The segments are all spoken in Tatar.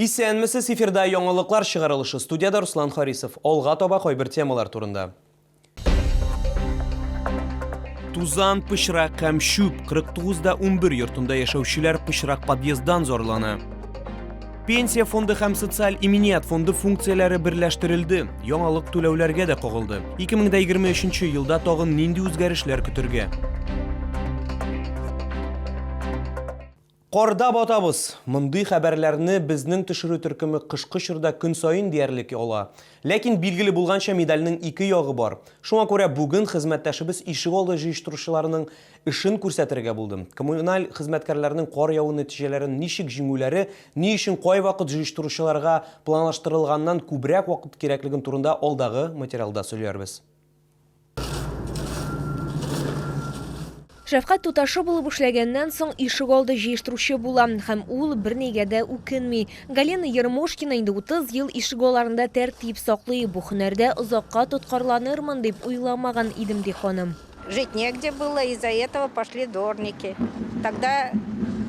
Исәнмесез, эфирда яңалыклар чыгарылышы. Студиядә Руслан Харисов. Алга таба кайбер темалар турында. Тузан, пычрак һәм чүп 49 да 11 йортында яшәүчеләр пычрак подъезддан зарлана. Пенсия фонды һәм социаль иминият фонды функцияләре берләштерелде. Яңалык түләүләргә дә кагылды. 2023 елда тагын нинди үзгәрешләр көтергә? Карда батабыз! Мондый хәбәрләрне безнең төшерү төркеме кышкы чорда көн саен диярлек ала. Ләкин билгеле булганча медальнең ике ягы бар. Шуңа күрә бүген хезмәттәшебез ишегалды җыештыручыларының эшен күрсәтергә булды. Коммуналь хезмәткәрләрнең кар яву нәтиҗәләрен ничек җиңүләре, ни өчен кайвакыт җыештыручыларга планлаштырылганнан күбрәк вакыт кирәклеген турында алдагы материалда сөйләрбез. Шәфкать туташы булып эшләгәннән соң ишегалды җыештыручы була һәм ул бернигә дә үкенми. Галина Ермошкина инде 30 ел ишегалларында тәртип саклый. Бу һөнәрдә озакка тоткарланырмын дип уйламаган идем, ди ханым. Жить негде было, из-за этого пошли дворники. Тогда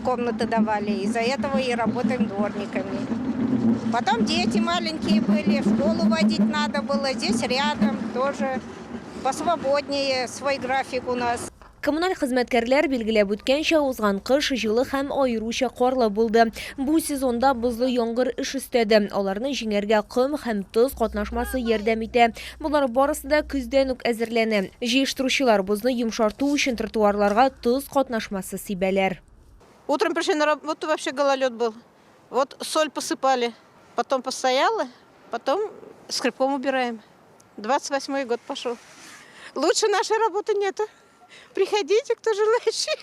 комнаты давали, из-за этого и работаем дворниками. Потом дети маленькие были, в школу водить надо было, здесь рядом тоже посвободнее, свой график у нас. Коммуналь хезмәткәрләр билгеләп үткәнчә, узган кыш җылы һәм аеруча карлы булды. Бу сезонда бозлы яңгыр эш өстәде. Аларны җиңәргә ком һәм тоз катнашмасы ярдәм итә. Болар барысы да көздән үк әзерләнә. Җыештыручылар бозны йомшарту өчен тротуарларга тоз катнашмасы сибәләр. Утром пришли на работу, вообще гололед был. Вот соль посыпали, потом постояла, потом скребком убираем. 28 год пошел. Лучше нашей работы нету. Приходите, кто желающий.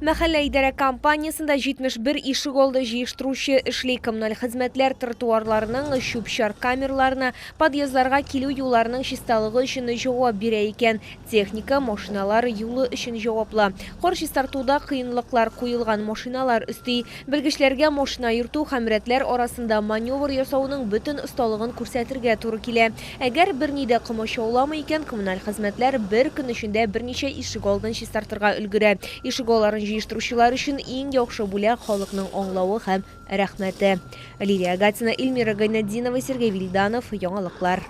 Мәхәллә идарә компаниясендә 71 ишегалды җыештыручы эшли. Коммуналь хезмәтләр тротуарларның, чүп-чар камераларына, подъездларга килү юлларының чисталыгы өчен җавап бирә икән. Техника, машиналар юлы өчен җаваплы. Кар чистартуда кыенлыклар куелган машиналар өсти. Белгечләргә машина йөртү һәм рәтләр арасында маневр ясауның бөтен осталыгын күрсәтергә туры килә. Әгәр берни дә комачауламый икән, коммуналь хезмәтләр бер көн эчендә берничә ишегалдын чистартырга өлгерә. Ишегалларын җыештыручылар өчен иң яхшы бүләк, халыкның аңлавы һәм рәхмәте. Лилия Гатина, Эльмира Гайнетдинова, Сергей Вильданов, Яңалыклар.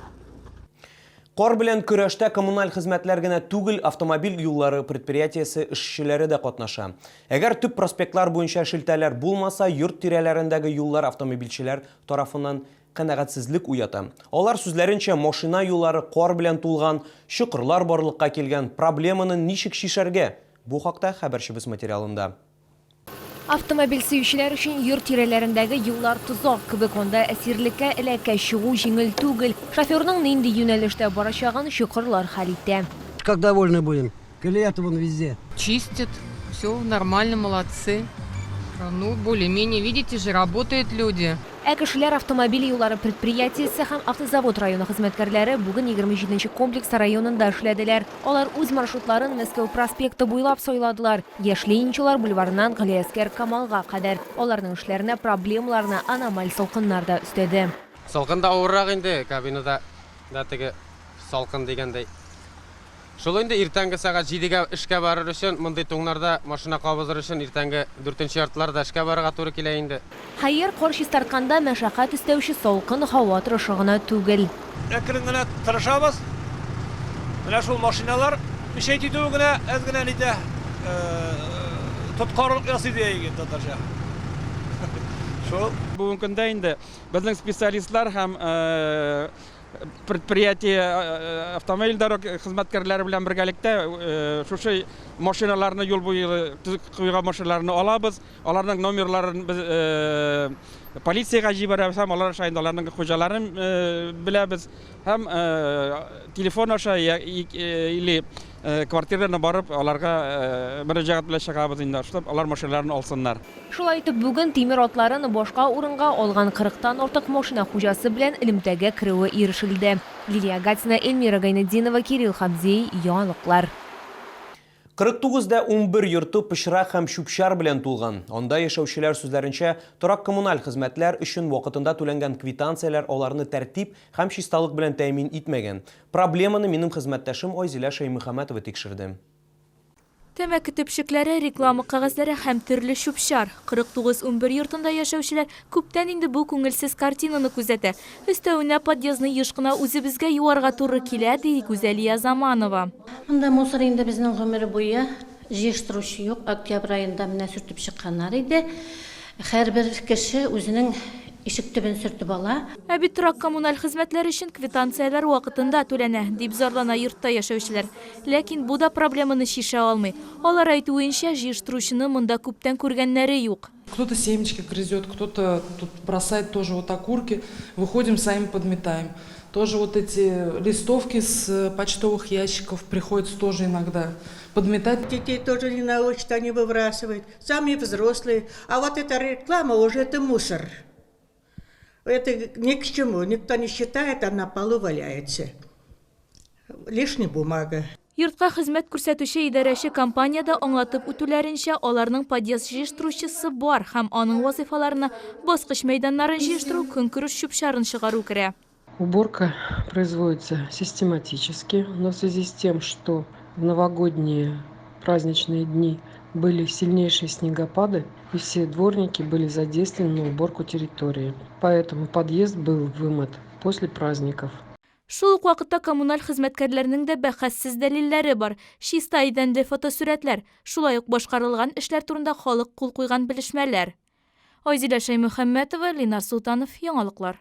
Кар белән көрәштә коммуналь хезмәтләр генә түгел, автомобиль юллары предприятиесе эшчеләре дә катнаша. Әгәр төп проспектлар буенча шелтәләр булмаса, йорт тирәләрендәге юллар автомобильчеләр тарафыннан канәгатьсезлек уята. Алар сүзләренчә, машина юллары кар белән тулган, чокырлар барлыкка килгән. Проблеманы ничек чишәргә? Бу хакта хәбәрчебез материалында. Автомобиль сөючеләр өчен йорт тирәләрендәге юллар тозак кебек, анда әсирлеккә эләккәч чыгу җиңел түгел. Шоферның нинди юнәлештә барачагын чокырлар хәл итә. Как довольны будем. Клеят вон везде. Чистят, все нормально, молодцы. Ну, более-менее, видите же, работают люди. Ә кешеләр автомобиль юллары предприятиесе һәм Автозавод районы хезмәткәрләре бүген 27 нче комплекс районында эшләделәр. Алар үз маршрутларын Мәскәү проспекты буйлап сайладылар, Яшь ленинчылар бульварыннан Галиәсгар Камалга кадәр. Аларның эшләренә проблемаларны аномаль салкыннар да өстәде. Салкын да авыррак инде, кабинада да теге салкын дигәндәй. Шул инде иртәнге сәгать җидегә эшкә барыр өчен, мондый туңнарда машина кабызыр өчен иртәнге дүртенче яртыларда эшкә барырга туры килә инде. Хәер, кар чистартканда мәшәкать өстәүче салкын һава торышы гына түгел. Әкрен генә тырышабыз. Менә шул машиналар мешать итүе генә әз генә нитә, тоткарлык ясый дияек инде татарча. Шул. Бүгенге көндә инде безнең специалистлар һәм предприятие автомобиль дорог хезмәткәрләре белән бергәлектә шушы машиналарны юл буе төзек куйган машиналарны алабыз. Аларның номерларын без полициягә җибәрәбез һәм алар аша инде аларның хуҗаларын беләбез һәм телефон аша или квартираларына барып аларга мөрәҗәгать белән чыгабыз инде, чтобы алар машиналарын алсыннар. Шулай итеп, бүген тимер атларын башка урынга алган кырыктан артык машина хуҗасы белән элемтәгә керүе ирешелде. Лилия Гатина, Эльмира Гайнетдинова, Кирилл Хабзей, Яңалыклар. 49 дә 11 йорты пычрак һәм чүп-чар белән тулган. Анда яшәүчеләр сүзләренчә, торак-коммуналь хезмәтләр өчен вакытында түләнгән квитанцияләр аларны тәртип һәм чисталык белән тәэмин итмәгән. Проблеманы минем хезмәттәшем Айзилә Шәймөхәммәтова тикшерде. Тәмәке төпчекләре, реклама кәгазьләре һәм төрле чүп-чар. 49-11 йортында яшәүчеләр күптән инде бу күңелсез картинаны күзәтә. Өстәвенә подъездны еш кына үзебезгә юарга туры килә, ди Гүзәлия Заманова. Монда мусор инде безнең гомер буе җыештыручы юк. Октябрь аенда менә сөртеп чыкканнар иде. Һәрбер кеше үзенең ишек төбен сөртеп ала. Ә бит торак-коммуналь хезмәтләр өчен квитанцияләр вакытында түләнә, дип зарлана йортта яшәүчеләр. Ләкин бу да проблеманы чишә алмый. Алар әйтүенчә, җыештыручыны монда күптән күргәннәре юк. Кто-то семечки грызет, кто-то тут бросает тоже вот окурки. Выходим, сами подметаем. Тоже вот эти листовки с почтовых ящиков приходится тоже иногда подметать. Детей тоже не научат, они выбрасывают. Сами взрослые. А вот эта реклама уже это мусор. Это ни к чему, никто не считает, а на полу валяется. Лишняя бумага. Йортка хезмәт күрсәтүче идарәче компаниядә аңлатып үтүләренчә, аларның подъезд җыештыручысы бар һәм аның вазыйфаларына баскыч мәйданнарын җыештыру, көнкүреш чүп-чарын чыгару керә. Уборка производится систематически, но в связи с тем, что в новогодние праздничные дни были сильнейшие снегопады, и все дворники были задействованы на уборку территории. Поэтому подъезд был вымыт после праздников. Шул ук вакытта коммуналь хезмәткәрләрнең дә бәхәссез дәлилләре бар, чиста идәнле фотосурәтләр, шулай ук башкарылган эшләр турында халык кул куйган белешмәләр. Айзилә Шәймөхәммәтова, Ленар Солтанов, Яңалыклар.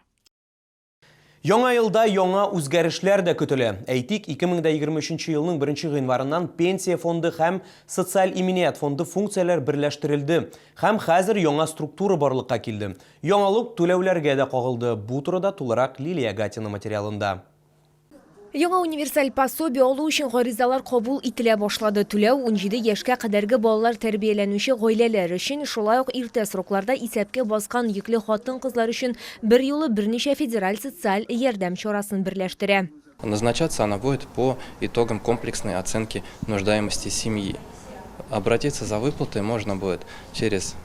Яңа елда яңа үзгәрешләр дә көтелә. Әйтик, 2023 елның 1 гыйнварыннан Пенсия фонды һәм Социаль иминият фонды функцияләр берләштерелде һәм хәзер яңа структура барлыкка килде. Яңалык түләүләргә дә кагылды. Бу турыда тулырак Лилия Гатина материалында. Яңа универсаль пособие алу өчен гаризалар кабул ителә башлады. Түләү 17 яшькә кадәрге балалар тәрбияләнүче гаиләләр өчен, шулай ук иртә срокларда исәпкә баскан йөкле хатын-кызлар өчен берьюлы берничә федераль социаль ярдәм чарасын берләштерә. Назначаться она будет по итогам комплексной оценки нуждаемости семьи. Обратиться за выплатой можно будет через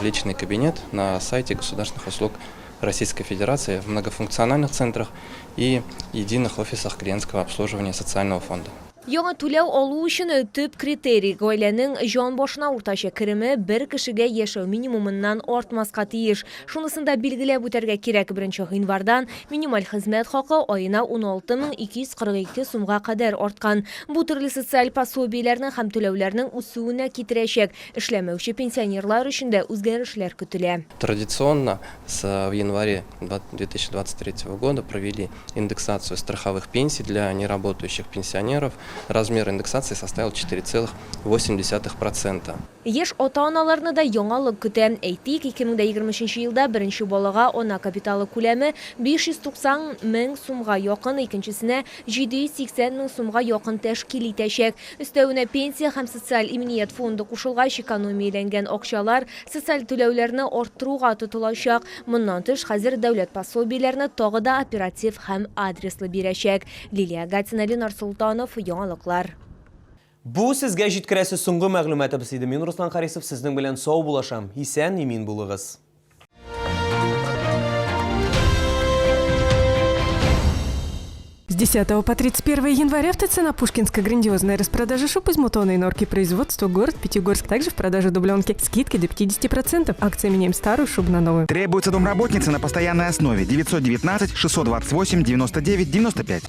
личный кабинет на сайте государственных услуг Российской Федерации в многофункциональных центрах и единых офисах клиентского обслуживания социального фонда. Яңа түләү алу өчен төп критерий гаиләнең җан башына уртача кереме бер кешегә яшәү минимумыннан артмаска тиеш. Шунысын да билгеләп үтәргә кирәк, 1 гыйнвардан минималь хезмәт хакы аена 16 242 сумга кадәр арткан. Бу төрле социаль пособиеләрнең һәм түләүләрнең үсүенә китерәчәк. Эшләмәүче пенсионерлар өчен дә үзгәрешләр көтелә. Традиционно в январе 2023 года провели индексацию страховых пенсий для неработающих пенсионеров. Размер индексации составил 4,8%. Яшь ата-аналарны да яңалык көтә. Әйтик, 2023 елда беренче балага ана капиталы күләме 590 мең сумга якын, икенчесенә 780 мең сумга якын тәшкил итәчәк. Өстәвенә пенсия һәм социаль иминият фонды кушылгач, экономияләнгән акчалар социаль түләүләрне арттыруга тотылачак. Моннан тыш, хәзер дәүләт пособиеләрне тагы да оператив һәм адреслы бирәчәк. Лилия Гатина, Ленар Султанов, Яңалыклар. Бу сезгә җиткерәсе соңгы мәгълүматыбыз иде. Мин Руслан Харисов сезнең белән сау булашам. Исән, имин булыгыз. С 10 по 31 января в ТЦ на Пушкинской грандиозная распродажа шуб из мутона и норки производства город Пятигорск. Также в продаже дубленки. Скидки до 50%. Акция «Меняем старую шубу на новую». Требуется домработница на постоянной основе. 919 628 99 95.